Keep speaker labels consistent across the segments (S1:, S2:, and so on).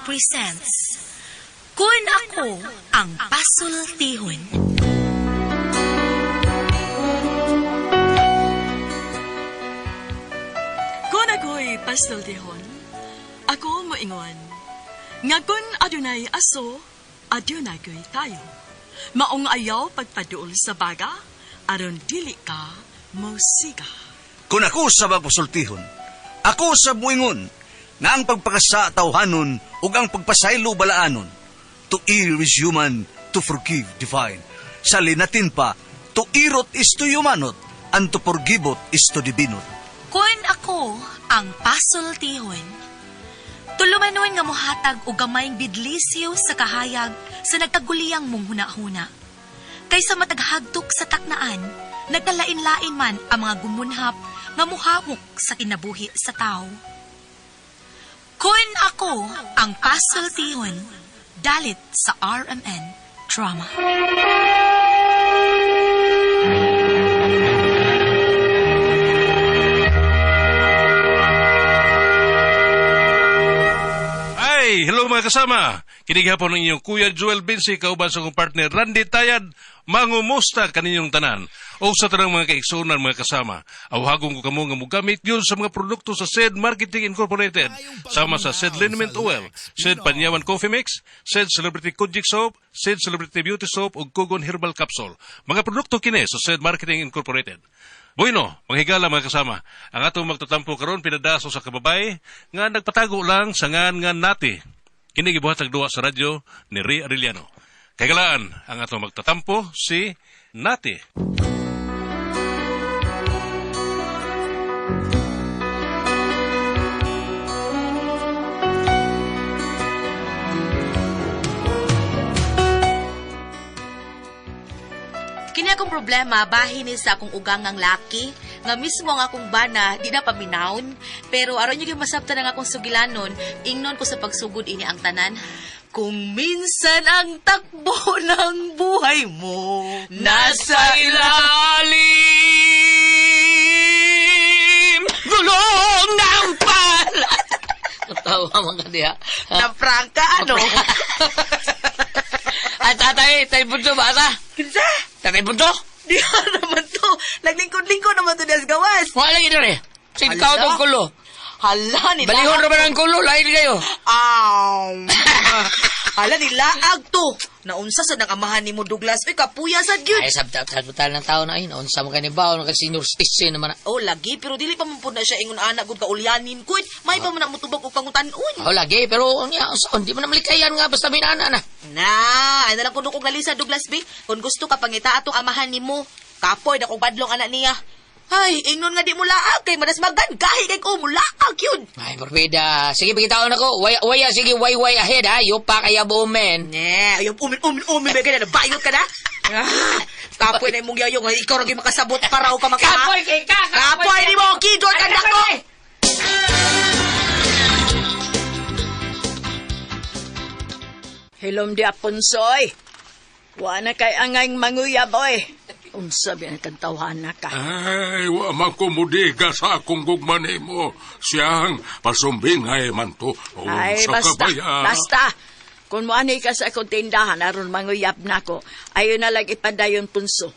S1: presents Kun Ako Ang Pasultihon.
S2: Kung ako'y pasultihon, ako moingon, nga kun adunay aso, adunay ko'y tayo. Maong ayaw pagpaduol sa baga, aron dili ka mosiga.
S3: Kung ako sa magpasultihon, ako sa buingon, nga ang pagpakasa tawhanon ug ang pagpasaylo balaanon. To err is human, to forgive divine. Sa linatin pa, to irot is to humanot, and to forgiveot is to divinot.
S1: Kun ako ang pasultihon, tulumanon nga mohatag og gamayng bidlisyo sa kahayag sa nagkaguliyang mong hunahuna. Kaysa mataghagtok sa taknaan, nagkalain-lain man ang mga gumunhap nga muhamok sa kinabuhi sa tao. Kun ako ang pasultihon, dalit sa RMN Drama.
S4: Ay, hello mga kasama. Kini gihapon ang inyong Kuya Joel Vinci kauban sa akong partner Randy Tayad. Mangumusta kaninyong tanan. O sa tanang mga kaigsuonan mga kasama. Awhagon ko kamo nga mogamit yun sa mga produkto sa SED Marketing Incorporated. Sama sa SED Liniment Oil, SED Panyawan Coffee Mix, SED Celebrity Kojic Soap, SED Celebrity Beauty Soap ug Kugon Herbal Capsule. Mga produkto kini sa SED Marketing Incorporated. Bueno, manghigala mga kasama. Ang atong magtatampo karon pinadaso sa kababay nga nagpatago lang sa ngan nga nati. Kini gibuhat sa duwa sa radyo ni Ray Arellano. Kaigalaan ang atong magtatampo si Nati.
S5: Kini akong problema bahin ni sa akong ugangang laki nga mismo ang akong bana di na paminawon, pero aron gyud masabtan ang akong sugilanon, ingnon ko sa pagsugod ini ang tanan. Kung minsan ang takbo ng buhay mo
S6: nasa ilalim gulong ng pala. Tawa man ka diha.
S5: Na prangka ano?
S6: Ay, tatay, tay bunso ba ata?
S5: Kinsa?
S6: Tatay bunso?
S5: Di naman to. Naglingkod-lingkod naman to das gawas.
S6: Wala lagi dere. Sige,
S5: Hala.
S6: kao tong kulo.
S5: Hala nila.
S6: Balihon ra ba ng kulo? Lain kayo.
S5: Aw. Hala nilaag to. Naunsa sa nang amahan nimo Douglas. Uy, kapuya sad gyud.
S6: Ay, sabta ng tao na ay, naunsa mo ka ni Bao, naka senior citizen naman na.
S5: Oh, lagi pero dili pa man pud na siya ingon anak gud kaulyanin ko. May pa man na motubag og pangutan-on.
S6: Oh, lagi, pero unya, unsa, hindi mo na malikayan nga, basta minana na.
S5: Na, ay na lang kuno kog lalisa Douglas B. Kung gusto ka pangita atong amahan nimo. Kapoy na kog badlong anak niya. Ay, ingnon nga di mo laag kay madasmagan gahi kay ko mo laag yun.
S6: Ay, Porfida. Sige, pagkitaon ako. Waya, waya, sige, way, way ahead, ha? Yupa kaya bumen.
S5: Ne, ayaw umin umin umin ba na bayot ka na? Ah, kapoy na imong yayong ikaw ra gyud makasabot para ka maka.
S6: Kapoy kay ka!
S5: Kapoy nimo kidol ka nako.
S7: Hilom di aponsoy. Wa na kay angay manguyab oy. Unsa ba ang kantawhana ka?
S8: Ay, wa man ko mudiga sa akong gugma nimo. Siyang pasumbingay man to.
S7: Ay,
S8: Unsa ka
S7: basta,
S8: baya?
S7: basta. Kung moani ka sa akong tindahan, aron manguyab na ko, ayo na lang ipadayon punso.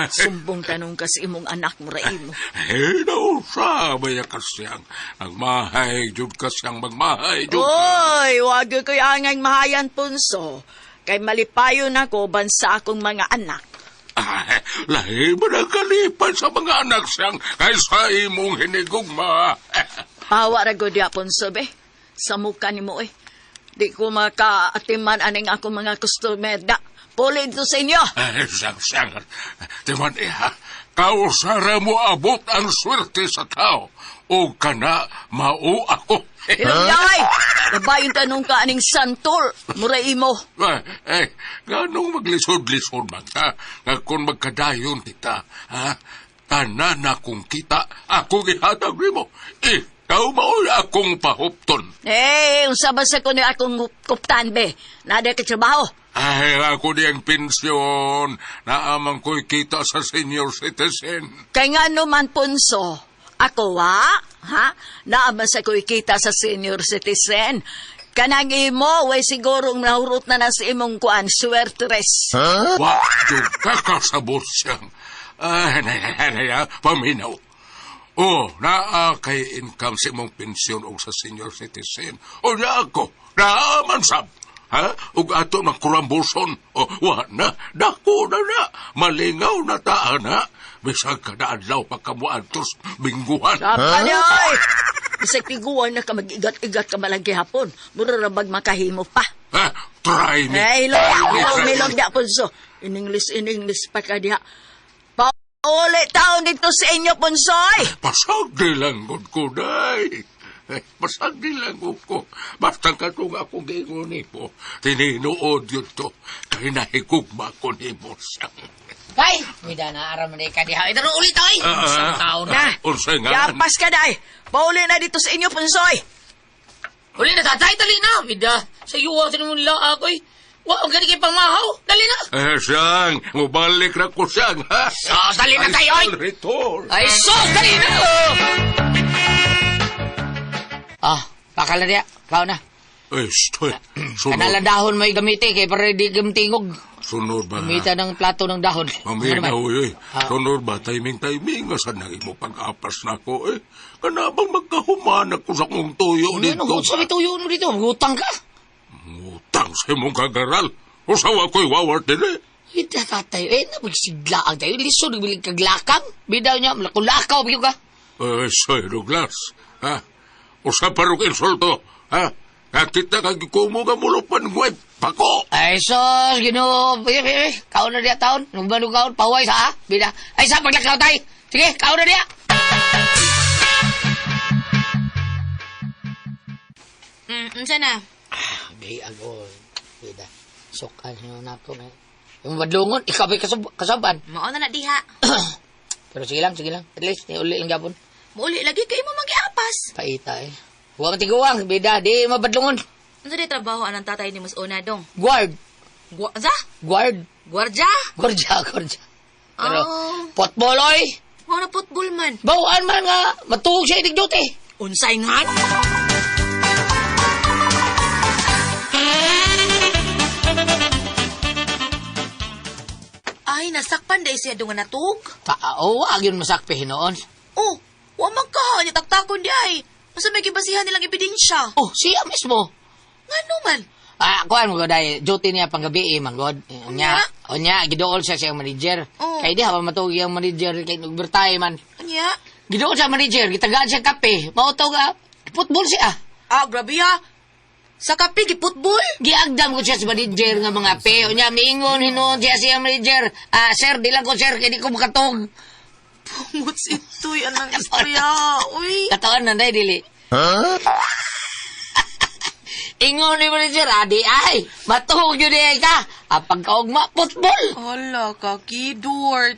S7: Sumbong tanong ka sa imong anak mo ra imo.
S8: Eh, nausa baya ka siyang. Nagmahay, jud ka siyang magmahay, jud ka.
S7: Oy, wag ko'y angay mahayan punso. Kay malipayon ako bansa akong mga anak.
S8: Ay, lahi ba ng kalipan sa mga anak siyang kaysa imong hinigugma?
S7: Pawa ra gud ya punso be. Sa muka nimo eh. Di ko makaatiman aning akong mga customer da. Puli dito sa inyo.
S8: Ay, siyang siyang. Timan iha, kausara mo abot ang swerte sa tao. O kana, mao ako.
S7: Hilong Labayon tanong ka aning santol. Mura imo.
S8: Ay, eh, ganong maglisod-lisod man ka, nga kung magkadayon kita, ha? Tanan akong kita, akong ihatag nimo. Ikaw mao'y akong pahupton.
S7: Eh, unsa ba sa kuno akong kuptan be? Nada ka trabaho.
S8: Ay, ako diyang pensyon. Naamang ko'y kita sa senior citizen.
S7: Kay nga naman punso, ako wa, ha? Naaman sa ko'y kita sa senior citizen. Kanang imo, way sigurong nahurot na na sa imong kuan, swertres.
S8: Wa, jud ka kasabot siyang. Ay, nay, nay, nay, ah, paminaw. Oh, naa kay income sa imong pensyon o sa senior citizen. O na ako, naa man sab. Ha? Ug ato ng kurambuson. O, wa na, dako na na. Malingaw na taa na. Bisag kada adlaw pa kamuadtos bingguhan.
S7: Sapa niya, oy! Bisag tiguan na ka mag-igat-igat ka malagi hapon. Mura rabag makahimo pa.
S8: Ha? Try me.
S7: Eh, ilog,
S8: Try me,
S7: ilog,
S8: try me.
S7: ilog diya, Ponso. In English, in English pa ka diha. Pauli taon dito sa inyo, Ponsoy!
S8: Pasag lang gud ko, day. Eh, pasag lang gud ko. Basta katong akong giingon nimo, tinuod yun to. Kay nahigugma ko nimo siya.
S6: Ay, mida na aram na ka diha. Ito ulit oy. Isang taon na.
S8: Unsay nga?
S7: Yapas ka, day! Pauli na dito sa inyo, Ponsoy!
S6: Uli na tatay, dali na. Mida, sa iyo sa nung laag oy. Wa ang gani kay pangmahaw. Dali na.
S8: Eh, siyang, mubalik na ko siyang, ha?
S6: Sos, dali na tayo, oy.
S8: I shall return.
S6: Ay, sos, dali na. Ah, pakal na diya. Kao na.
S8: Eh, stoy. Sunod.
S6: Kanala dahon may gamiti kay para di gamtingog.
S8: Sunod ba?
S6: Gamita ng plato ng dahon.
S8: Mamina,
S6: Ano man?
S8: oy, oy.
S6: Ah.
S8: Sunod ba, timing-timing, asan na imo pag-apas na ko, eh. Kana bang magkahuman ako sa kong tuyo
S6: Ano,
S8: dito?
S6: ano, sabi tuyo mo dito? Magutang ka.
S8: Utang sa imong kagaral. Usawa ko'y wawart din, eh.
S6: Ita tatay, eh, napagsiglaan tayo. Lisod, bilig kaglakang. Bidaw niya, malakulakaw, bigyo ka.
S8: Eh, Sir Douglas, ha? Usa pa rong insulto, ha? Nakita kag kumo nga mulupan mo ay pako.
S6: Ay, sos, ginoo. Eh, eh, eh, kaon na diya taon. Nung kaon, paway sa, ha? Bida. Ay, sa, paglakaw tayo. Sige, kaon na diya.
S5: Unsa na?
S6: Gay ako. Bida. Sokan yun ako. Eh. Yung badlungon, ikaw ba'y kasaban?
S5: Mao na na diha.
S6: Pero sige lang, sige lang. At least, uli lang gapon.
S5: Muuli lagi kay mo magiapas.
S6: Paita eh. Huwag matiguang, bida. Di mabadlungon.
S5: Unsa di trabaho anang tatay ni Mas Una dong?
S6: Guard.
S5: Unsa?
S6: Guard.
S5: Gwardya?
S6: Gordya, gordya. Pero,
S5: Oh.
S6: football, oy!
S5: Mao na football man.
S6: Bawaan man nga, matuog siya inig duty.
S5: Unsay nga? Ay, nasakpan dahil siya doon nga natug.
S6: Oo, agyon masakpi hinoon.
S5: Oh, wa man ka, niya taktakon di ay. Masa may gibasihan nilang ebidensya.
S6: Oh, siya mismo.
S5: Ngano man?
S6: Ah, kuan mo dahil duty niya panggabi eh, manggod. Unya, unya, gidool siya sa iyang manager.
S5: Oh.
S6: Kay di hawa matuog iyang manager kay overtime man.
S5: Unya?
S6: Gidool siya manager, gitagaan siya kape. Mauto ka, football siya.
S5: Ah, grabe ha. Sa kape, giputbol?
S6: Giagdam ko siya sa manager nga mga pe. Unya, miingon hinuon siya sa iyang manager. Ah, sir, di lang ko sir, kay di ko makatog.
S5: Pumuts ito'y anang istorya. Uy.
S6: Katawan na dahil, dili. Huh? Ingon ni manager, adi ay, matuog yun ay ka. Ah, pagkaugma, football.
S5: Hala ka, kidort.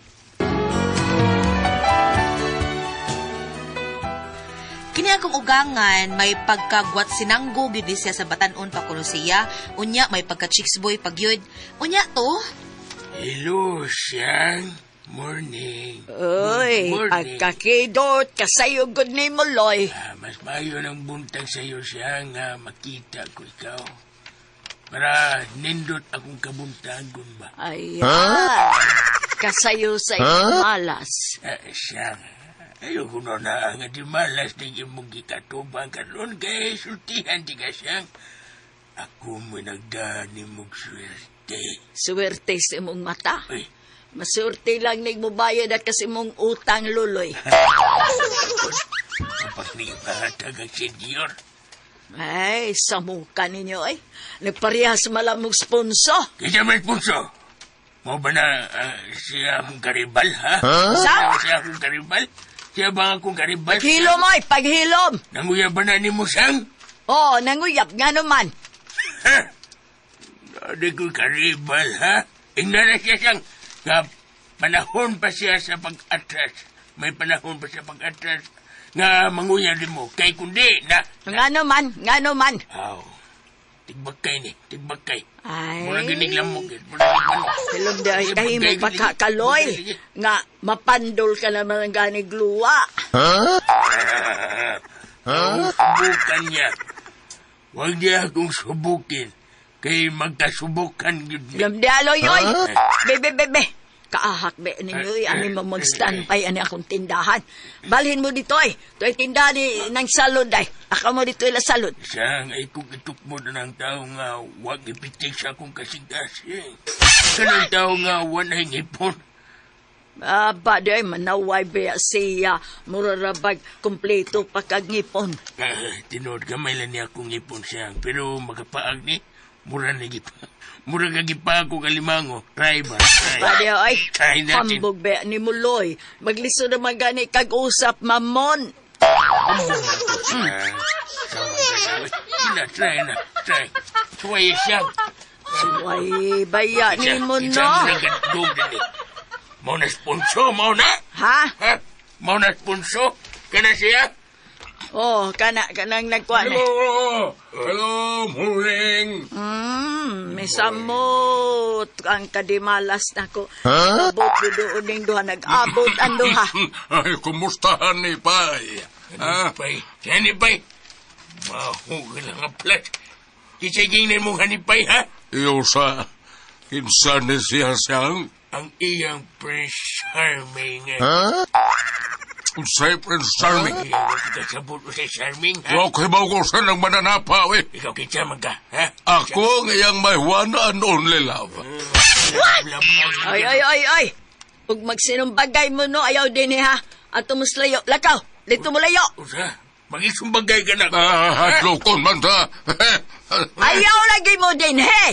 S5: Kini akong ugangan, may pagkagwat sinanggo gyud ni siya sa batanon pa kuno siya. Unya may pagka chicks boy pagyud. Unya to,
S9: Hello, Siyang. Morning.
S7: Uy,
S9: Morning.
S7: pagkakidot, kasayog gud ni mo, Loy.
S9: Ah, mas mayo ng buntag sa iyo, Siyang, nga makita ko ikaw. Para nindot akong kabuntagon ba?
S7: Ayan. Kasayo sa imong malas.
S9: Ah, Siyang, ayoko na na nga di malas ng imong gikatubang karon kay sultihan di ka, Siyang. Ako mo nagdaan ni mong swerte.
S7: Swerte sa imong mata.
S9: Uy,
S7: Maswerte lang nig mo bayad at kasi mong utang, Luloy.
S9: mapagnibahatag ang senyor.
S7: Ay, sa muka ninyo ay. Nagparehas malamog sponsor.
S9: Kaya may punso. Mo ba na siya akong karibal, ha?
S7: Sa?
S9: Siya akong karibal? Siya ba akong karibal?
S7: Paghilom ay, paghilom.
S9: Nanguya ba na ni mo siyang?
S7: Oo, nanguyap nga naman.
S9: Ha? Di ko karibal, ha? Ingnan na siya siyang nga panahon pa siya sa pag-atras. May panahon pa siya pag-atras nga manguya din mo. Kay kundi na.
S7: Nga naman, nga naman.
S9: Aw, tigbakay ni, tigbakay.
S7: Ay.
S9: Mura ginig lamok. Mura ginig
S7: Hilom di ay kahimo pagkakaloy. Nga, mapandol ka naman ang ganig luwa.
S9: Huh? Bukan niya. Huwag niya akong subukin. Kay magkasubukan yun.
S7: Lamdialoy, oy! Bebe, bebe! Kaahak be ninyo, eh. Ani mo mag-standby ani akong tindahan. Balhin mo dito, ay. Ito ay tindahan ni, ng salod, ay. Ako mo dito ila salod.
S9: Siyang ay kung itukmo na ng tao nga huwag ipitik sa akong kasing-kasing. Kanang tao nga walay ngipon.
S7: Aba, di ay manaway be siya. Murarabag, kumpleto pa kag ngipon.
S9: Ah, tinuod gamay lang niya akong ngipon siyang. Pero magapaag ni, mura na gipa. Mura ka gipa ako kalimango. Try ba? Try.
S7: Ba di ay,
S9: Try natin.
S7: hambog be ni Muloy. Magliso naman gani kag usap, mamon.
S9: Ah, sama ka sa- Sila, try na. Try. Suway siyang.
S7: Suway, baya ni mo
S9: Isa
S7: no.
S9: na gadog din eh. Mao na sponsor, mao na.
S7: Ha?
S9: Ha? Mao na sponsor. Kana siya?
S7: Oh, kana, kanang nagkuha na.
S8: Hello! Hello, morning!
S7: Misamot ang kadimalas nako. Huh? Abot doon ning duha nag-abot ang duha.
S8: Ay, kumustahan ni Pai? Ah,
S9: Hanipay. Hanipay. Maho ka lang ang plat. Kisaging na mong hanipay, ha?
S8: iyo sa kinsa ni siya siyang
S9: Ang iyang Prince Charming.
S8: Huh? Unsay Prince Charming?
S9: Iyang kasabot ko sa Charming, ha?
S8: Wa ko hibaw ko sa nang mananapa, eh.
S9: Ikaw kitsa man ka, ha?
S8: Ako ang iyang my one and only love.
S7: Ay ay ay ay. Ug magsinumbagay mo no ayaw din eh, ha. Ato mo slayo. Lakaw. Dito mo layo.
S9: Usa, magisumbagay ka na.
S8: Ah, hadlokon man ta.
S7: Ayaw lagi mo din he.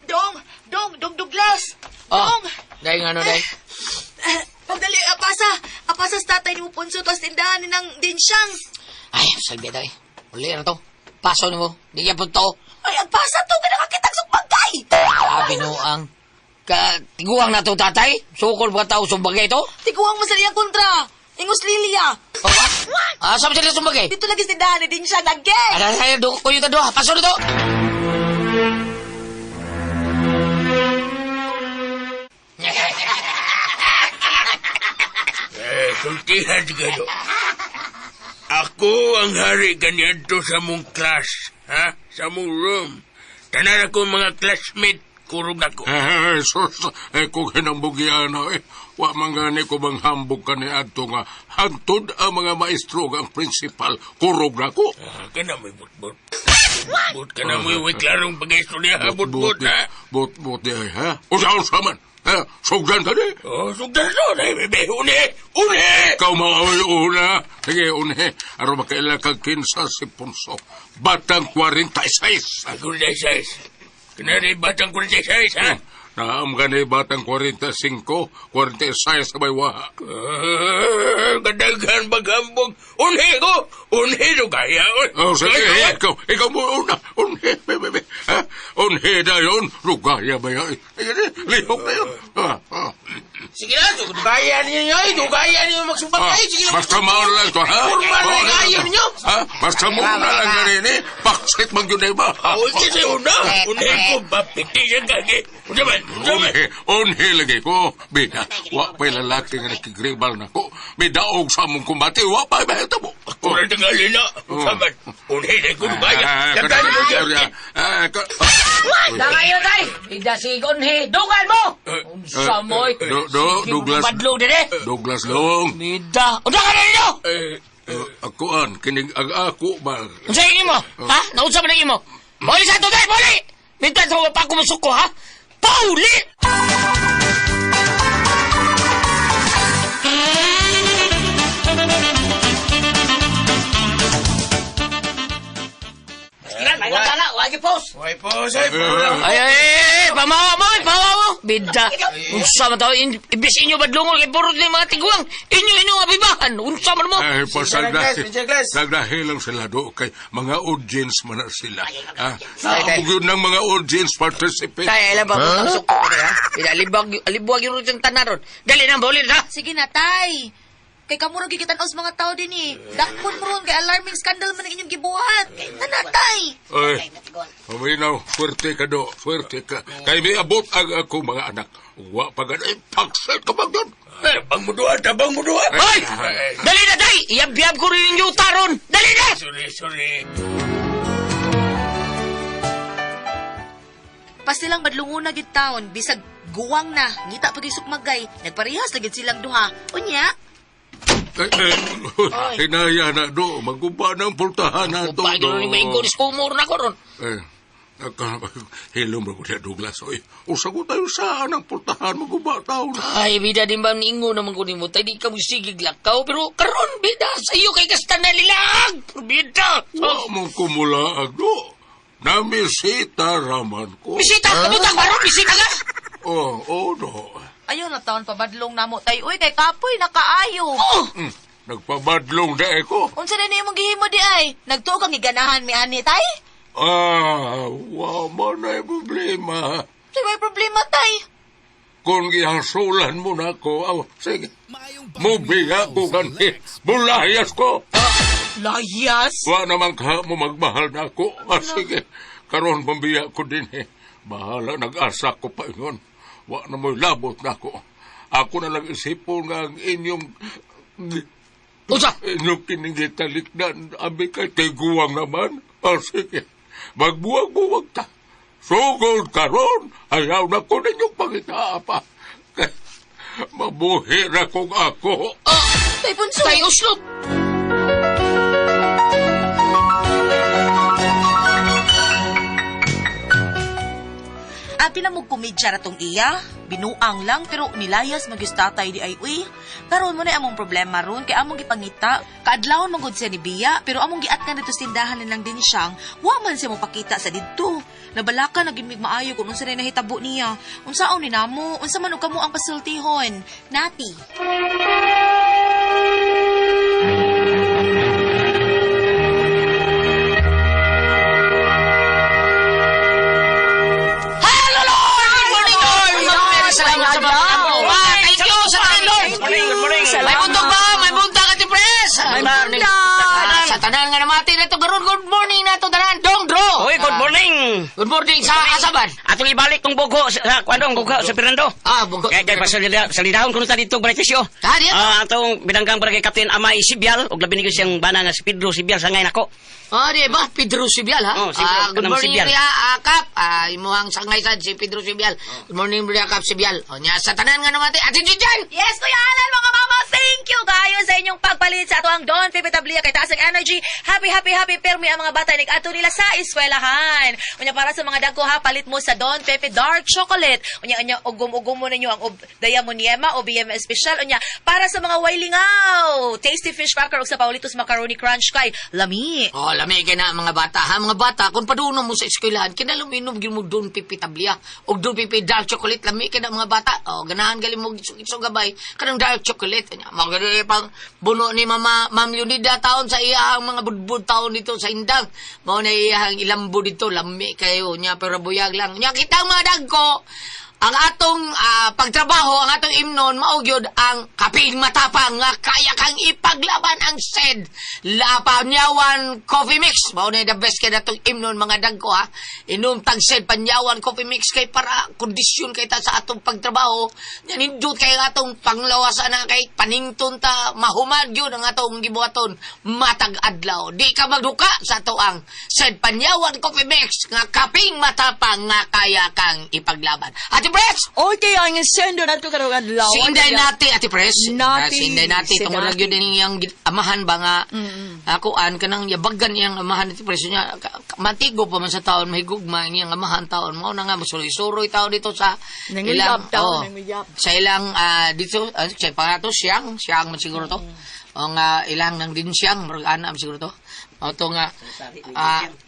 S5: Dong! Dong! Dong Douglas!
S6: Oh,
S5: Dong!
S6: dahil nga ano, dahil.
S5: Eh, Pagdali, apasa! Apasa sa tatay ni mo Ponso, tapos tindahan ni ng Dinsyang.
S6: Ay, salbi tayo. Uli na to. Paso nimo. Di yan po to.
S5: Ay, agpasa to! Kaya nakakitang sumbagay!
S6: Sabi no ang ka tiguang na to tatay. Sukol ba tao sumbagay to?
S5: Tiguang mo sa iyang kontra! Ingos Lilia!
S6: O ba? Ah, sabi sila sumbagay.
S5: Dito lagi sa tindahan ni Dinsyang again!
S6: Ano tayo do kuyo ta duha. Paso na to.
S9: Eh, sultihan ka do. Ako ang hari ganyan sa mong class, ha? Sa mong room. Tanan ako mga classmate, kurog ako.
S8: Eh, sus, eh, kung hinambugian na, eh, wa man gani ko bang hambog ka ni adto nga hangtod ang mga maestro ug ang principal kurog na ko.
S9: Ah, kana may butbut. Butbut ka na mo yung klarong pag-istorya, ha? Butbut, ha?
S8: Butbut, eh, ha? Usa-usa man. Ha? Sugdan ka di.
S9: Oh, sugdan to. Dahil, bebe, uni! Uni!
S8: Ikaw maoy una. Sige, une. Aron makaila kag kinsa si Ponso. Batang 46.
S9: Ako na size. Kana na batang 46, ha?
S8: Naam gani batang 45, 46 sa may waha.
S9: Ah, kadaghan maghambog. Unhi ko! Unhi do kaya.
S8: Oh, sige,
S9: Kaya.
S8: ikaw, ikaw mo una. Unhe, be, be, be. Ha? Unhe na yun. Lugaya ba yun? Sige, lihok na yun. Ah, ah.
S6: Sige na, dugayan ninyo, eh. Dugayan ninyo magsumbagay. Sige na.
S8: Basta mauna lang ito, ha?
S6: Kurma na
S8: Mauna
S6: kayo
S8: lang.
S6: ninyo.
S8: Ha? Basta mauna lang ganun, eh. Paksit man yun, eh, ba?
S9: Oh, kasi una. Unhi ko, mapiti siya gagi. Unsa man? Unsa man?
S8: Unhe, unhe lagi ko. Bida, wa pa'y lalaki nga nakigribal na ko. Midaog sa among kumbate, wa pa'y mahitabo.
S9: Kurang tingali na. Unsa man? Unhi na ko dugaya. Daghan mo siya.
S6: Dangayo tay. Ida si Gunhi. Dugan mo. Unsa mo? eh.
S8: Do, do,
S6: Sige,
S8: Douglas.
S6: Badlog din eh.
S8: Douglas Long.
S6: Mida. Unsa ka na ninyo?
S8: Akuan, kinig ang ako ba?
S6: Unsa imo? Ha? Naunsa man ang imo? Muli sa ato tay, muli! Mintan sa pa ako musuko ha? Pauli!
S9: Way po, say po.
S6: Ay, ay, ay, ay, pamawa mo, eh, pamawa mo. Bida. Unsa man tao, ibis inyo badlungol kay puro ni mga tiguang. Inyo, inyo nga bibahan. Unsa man mo.
S8: Ay, pasagdahi. Sagdahi lang sila do kay mga audience man na sila. Ah, naabog yun ng mga audience participate.
S6: Tay, alam ba kung huh? suko ko ha? Bida, alibag, alibuag yung rutang tanaron. Dali na, buli na.
S5: Sige na, tay! Kay kamo ra gikitan sa mga tao din eh. Dakpon mo ron kay alarming scandal man ang inyong gibuhat. Nanatay!
S8: Ay, paminaw, swerte ka do, swerte ka. Kay may abot ang ako mga anak. Wa pa ganun, paksit ka bang doon? Tabang mo doa, tabang mo doa.
S6: Hoy! Dali na, day! Iyab-yab ko rin yung taron! Dali na!
S9: Sorry, sorry.
S5: Pasilang badlungona gid taon bisag guwang na ngita pag sukmagay nagparehas na gid silang duha. Unya,
S8: Hinaya na do, maguba ng pultahan na to.
S6: Upay ko rin may iguris ko umur na ko ron.
S8: Hilom ra ko siya, Douglas. Oy, usa ko tayo saan ang pultahan, maguba taon.
S6: Ay, bida din ba ningo naman ko nimo tay di ka mo sigig lakaw pero karon bida sa iyo kay kasta nalilag. Bida.
S8: Wa mo kumulaag do. Namisita raman ko.
S6: Bisita ka butang baron bisita ka.
S8: Oh, oh, do.
S5: Ayaw na taon pabadlong namo tay. Uy, kay kapoy nakaayo.
S6: Oh,
S8: Nagpabadlong na ko.
S5: Unsa na imong gihimo di ay? Nagtuo kang giganahan mi ani tay?
S8: Ah, wa man ay problema.
S5: Say may problema tay.
S8: Kung gihasulan mo na ko, aw, sige. Mubiga ko gani. Bulayas ko.
S5: Layas.
S8: Wa naman ka mo magmahal na ako. Ah, sige. Karon pambiya ko din eh. Bahala nag-asa ko pa ingon. Wa na mo'y labot na ako. Ako na lang isipon nga ang inyong
S6: Unsa?
S8: inyong kiningitalikdan. Abi kay tiguang naman. Ah, sige. Magbuwag-buwag ta. Sugod karon, ayaw na ko ninyong pangitaa pa. Kay, mabuhi na kong ako.
S5: Tay punso.
S6: Tay uslop.
S5: Abi na mo komedya ra tong iya. Binuang lang pero nilayas magyus tatay di ay uy. Karon mo na among problema ron kay among gipangita. Kaadlawon man gud siya ni Bia pero among giatkan dito sa tindahan nilang din siyang wa man siya mopakita sa didto. Nabalaka na gid mig maayo kung unsa na nahitabo niya. Unsaon ni namo? Unsa man og kamo ang pasultihon? Nati.
S6: Hello Lord! Good morning Lord! Maraming salamat sa mga pagkakuha. Thank you sa tanan Lord.
S9: Good morning, good morning.
S6: May buntag ba? May buntag ati pres. May buntag. Sa tanan nga namati na to karon. Good morning na to tanan. Dong Dro.
S10: Oy, good morning.
S6: Good morning sa asaban.
S10: Atong ibalik tong bugo sa kuan bugo sa Fernando.
S6: Ah, bugo.
S10: Kay kay pasalida salidahon kuno ta dito Baratisyo.
S6: Ah, diyan.
S10: Ah, atong binanggang barangay Captain Amay Sibyal ug labi ni siyang bana nga si Pedro Sibyal sa ngay nako.
S6: Ah, di ba? Pedro Sibyal, ha?
S10: Oh, si Pedro-
S6: Ah, good
S10: kanang
S6: morning,
S10: Sibyal.
S6: Ria Kap. Ah, imuhang sangay sad si Pedro Sibyal. Good morning, Ria Kap Sibyal. O nya sa tanan nga namati. Ate Jijan!
S5: Yes, Kuya Alan, mga mama, thank you kayo sa inyong pagpalit sa ato ang Don Pepe Tablia kay taas ang energy. Happy, happy, happy permi ang mga bata nig ato nila sa eskwelahan. Unya para sa mga dagko ha, palit mo sa Don Pepe Dark Chocolate. Unya unya ugum-ugum mo ninyo ang Diamoniema o BM Special. Unya para sa mga wailingaw, Tasty Fish Cracker ug sa Paulitos Macaroni Crunch kay lami.
S6: Oh, lami kay na mga bata ha, mga bata kung paduno mo sa eskwelahan kinalum inom gyud mo Don Pepe Tablia og Don Pepe Dark Chocolate lami kay na mga bata. Oh, ganahan gali mo isog gabay kanang dark chocolate. Nya magani pang buno ni Mama Ma'am Leonida taon sa iyahang mga budbud taon dito sa Indang. Mao na iyahang ilambo dito lami kayo nya pero buyag lang. Nya kitang mga dagko ang atong pagtrabaho, ang atong imnon, mao gyud ang kaping matapang nga kaya kang ipaglaban ang said La Panyawan Coffee Mix. Mao na the best kay natong imnon mga dagko ha. Inom tag said Panyawan Coffee Mix kay para kondisyon kay ta sa atong pagtrabaho. Nya nindot kay ang atong panglawas ana kay panington ta mahumad gyud ang atong gibuhaton matag adlaw. Di ka magduka sa ato ang said Panyawan Coffee Mix nga kaping matapang nga kaya kang ipaglaban. Ate Pres!
S2: Okay, ang sendo nato karong adlaw.
S6: Si Inday Nati, Ate Pres.
S2: Nati.
S6: Ah, si Inday Nati.
S2: Si
S6: Tungod
S2: Nati.
S6: lang yun din iyang amahan ba nga. Ako, an, kanang yabagan iyang amahan, Ate Pres. Niya, matigo pa man sa taon, mahigugma iyang amahan taon. Mao na nga, masuroy-suroy taon dito sa
S2: Nanguyab taon,
S6: oh,
S2: nanguyab.
S6: sa ilang, dito, sa pangato, siyang, siyang man siguro to. O nga, ilang nang din siyang, murag ana man siguro to. O to nga,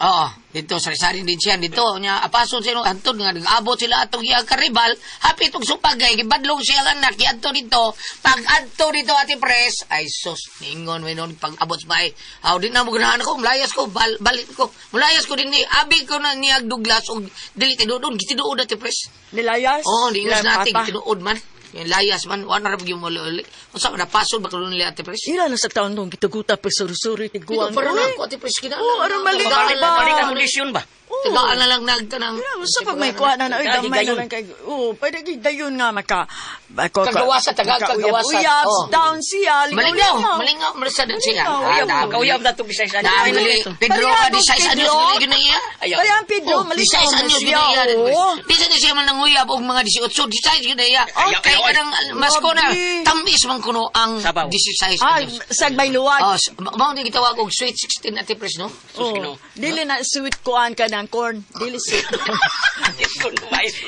S6: oo, dito, sari-sari din siya, dito, nya, apason sila, antod nga, nag-abot sila atong iyang karibal, hapit og supagay, gibadlong siya ang anak, giadto dito, pag adto dito, Ate Pres, ay sus, ningon, minon, pag abot sa bahay, aw, di na mo ganahan ako, mulayas ko, balik ko, mulayas ko din ni, abi ko na niyag Douglas, og dili tinuod, gitinuod, Ate Pres.
S2: Nilayas.
S6: Oo, di
S2: Ilang
S6: natin,
S2: papa.
S6: tinuod man. Yung layas man, wala na rin yung muli-uli. Unsa man, napaso ba karon nila, Ate Pres?
S2: Ila na sa taon nung gituguta pa suri-suri
S6: Dito,
S2: tiguang.
S6: para na ako, Ate Pres, kinala.
S2: Oo, aron mali
S10: Balik
S2: ba?
S10: balik ang kondisyon ba?
S6: Tagaan na lang nagkanang.
S7: Sa pag may kuha na na, oy, gamay na lang kay, oh, pwede kay dayon nga maka,
S6: Kagawasa, taga- kagawasa.
S7: Uyab,
S6: Oh.
S7: down siya,
S6: Malingaw,
S7: lingaw-lingaw.
S6: malingaw, malisa din siya.
S7: Malingaw.
S6: Ah,
S10: Kauyab na to bisay sa
S6: Dami. Pedro ka,
S7: Pareha
S6: di size
S7: Pedro.
S6: anyos gina iya.
S7: Kaya ang Pedro,
S6: Oh,
S7: malingaw
S6: di size
S7: na
S6: anyos
S7: siya,
S6: gina iya.
S7: oo.
S6: Di sa siya man nanguyab og mga 18, di size gina iya. Kay kanang mas ko na
S7: Grabe.
S6: tamis man kuno ang
S10: Sabaw.
S6: 16
S7: Ay,
S6: anyos.
S7: sagbay luwag.
S6: Oh, mao ni gitawag og sweet 16 ati pres no?
S7: Oh, dili na sweet kuan ka ng corn. Dili sweet corn.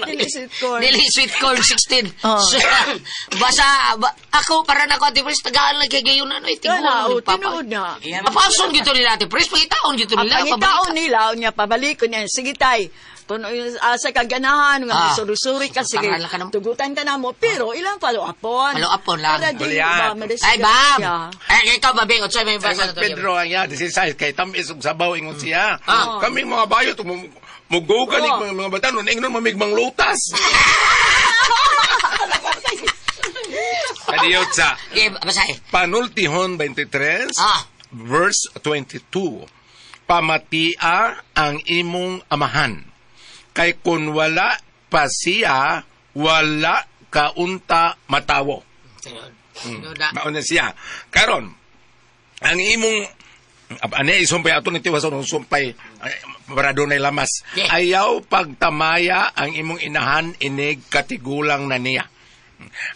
S7: Dili sweet corn.
S6: Dili sweet corn 16.
S7: Oh.
S6: So, basta ako para nako ati pres tagaan lang kay gayon ano
S7: Kana,
S6: tinuod
S7: oh, tinuod na.
S6: Mapason gito nila ati pres pangitaon gito
S7: Ang
S6: nila.
S7: pangitaon nila, unya pabalik ko niya. Sige tay, kung asa ka ganahan, nga
S6: Ah.
S7: suri-suri ka, sige,
S6: Pangalan ka ng-
S7: tugutan ka na mo. Pero ilang follow-upon.
S6: Follow-upon lang.
S7: Para di
S11: Julian.
S7: ba, madisgrasya.
S6: Ay, bam! Ay, ikaw ba, Bing? Utsay, may
S11: Ay,
S6: basa na to.
S11: Pedro ang iya, this is size, kay tamis og sabaw ingon siya.
S6: Ah.
S11: Kaming mga bayot, mugo ka ni
S7: Oh.
S11: mga bata, nun ingnon mamig mang lutas. Kadiyot sa
S6: Okay, basahin.
S11: Panultihon 23,
S6: Ah.
S11: verse 22. Pamatia ang imong amahan. Kay kun wala pa siya, wala kaunta matawo.
S6: Tinuod na.
S11: Mauna siya. Karon, ang imong ane isumpay ato ni tiwas ang sumpay ay, para dunay lamas.
S6: Yeah.
S11: Ayaw pagtamaya ang imong inahan inig katigulang na niya.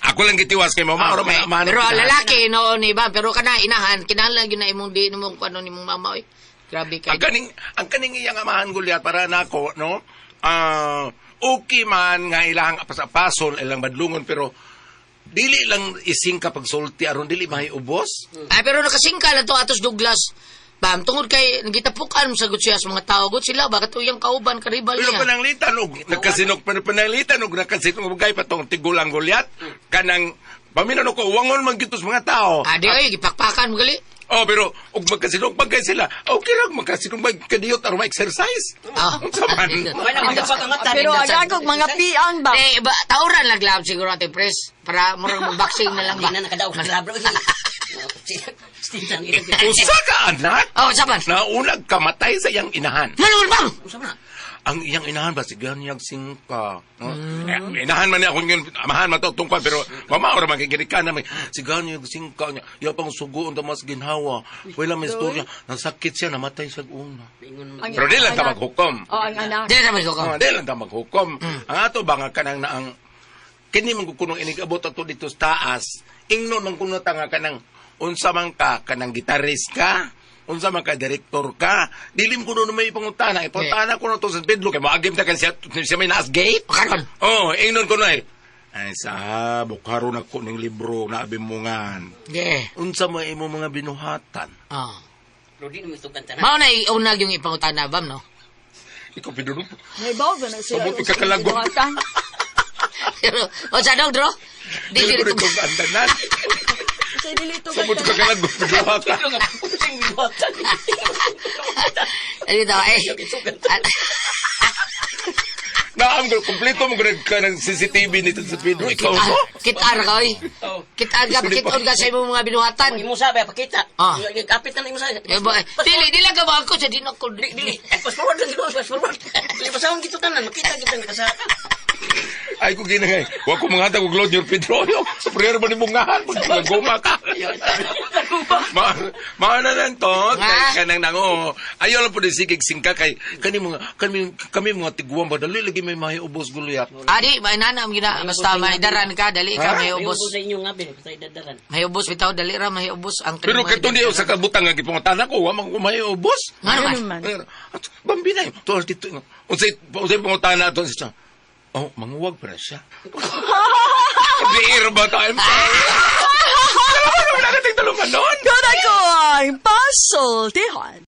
S11: Ako lang gitiwas kay mama oro may amahan.
S6: Pero
S11: ang inahan.
S6: lalaki noon iba, pero kana inahan, kinahanglan gyud na imong di imong kuno nimong mama oy. Grabe kay.
S11: Ang kaning iyang amahan gulyat para nako no. Ah, okay man nga ilang pasapason ilang badlungon pero dili lang ising kapag sulti aron dili mahiubos.
S6: Ay pero nakasingka lang to atos Douglas. Bam, tungod kay gitapukan sa gud siya sa mga tao gud sila bakit uyang kauban karibal
S11: Pero
S6: niya.
S11: pananglitan og nagkasinok pero pananglitan og nagkasinok og gay patong tigulang gulyat kanang paminan ko wangon man gyud to sa mga tao.
S6: Ah, di ay gipakpakan mo gali.
S11: Oh, pero og magkasinok pag kay sila, okay lang magkasinok mag kadiyot aron ma-exercise.
S6: Ah.
S11: Unsa man?
S7: Pero ang akong mga piang ba?
S6: Eh, ba, tauran lang lab siguro ate pres para murag mag-boxing na lang ba.
S10: Hindi na nakadaog sa labro.
S11: Usa ka anak?
S6: Oh, saban.
S11: Naunag kamatay sa iyang inahan.
S6: Manul bang.
S11: Ang iyang inahan ba si ganyag singka. No? Eh, inahan man niya akong yun, amahan man to tungkol pero mama ora man kay na may si ganyag singka niya. Iya pang sugo unta mas ginhawa. Wala may istorya. Nasakit siya namatay siya una.
S7: Ang-
S11: Pero di lang ta
S7: anak.
S11: maghukom.
S7: Oh, ang anak.
S6: Di na maghukom.
S11: Oh, di lang ta maghukom. Ang ato ba nga kanang naang kini man kunong inigabot ato dito sa taas. Ingnon man kuno ta nga kanang unsa man ka kanang gitarist ka, unsa man ka direktor ka, dili mo kuno na may pangutana. Ipangutana kuno to sa Pedro kay moagim ta kay siya, siya may naas gate.
S6: Karon.
S11: Oh, ingnon kuno ay. Ay sa bukaron ako ning libro na abimungan.
S6: Yeah.
S11: Unsa man imo mga binuhatan?
S6: Ah.
S10: Pero di naman itugan tanan.
S6: Mao na iunag yung ipangutana bam no.
S11: Ikaw Pedro.
S7: May baw ba na siya?
S11: Sabot ikakalagong.
S7: Binuhatan.
S6: Pero o sa dog dro. Di
S11: Dili
S6: dili
S11: ko rin tanan.
S7: Sa dili to
S11: Sabot ikakalagong binuhatan.
S6: Dito eh.
S11: Naam ko kompleto mo gud ka ng CCTV nito sa Pedro. Ikaw mo.
S6: Kitar ka oy. Kitar ka pakiton ka sa imong mga binuhatan.
S10: Imo sabi pakita.
S6: Ah.
S10: Kapit na imo sabi.
S6: Eh, ba, dili dili ka ba ako sa dinakol
S10: Dili. Fast forward lang gid, fast forward. Dili pasahon gito tanan, makita gid ang pasahan.
S11: Ay ko ginangay. Wa ko mga hatag og load your Pedro. Sa prayer ba ni mungahan pag guma ka. Ma maana lang to kay kanang nango. Ayaw lang po di sigig singka kay kani mga kami kami mga tiguan ba dali lagi may mahiubos guluyat.
S6: Adi, may nanam gina basta maidaran ka dali ka
S11: Ha?
S6: may ubos.
S10: Sa inyo nga bin, sa idadaran.
S6: May ubos bitaw dali ra may ubos ang
S11: Pero
S6: kanimo.
S11: kato niyo sa kabutang nga gipangutana ko wa man ko mahiubos.
S6: Ngano man?
S11: Pero, at, Bambi na yun. Tuwal dito. Unsay unsay pangutana ato siya. Oh, manguwag pa na siya. Di ba tayo? Salamat naman natin taluman noon.
S7: Good ako ang pasultihan.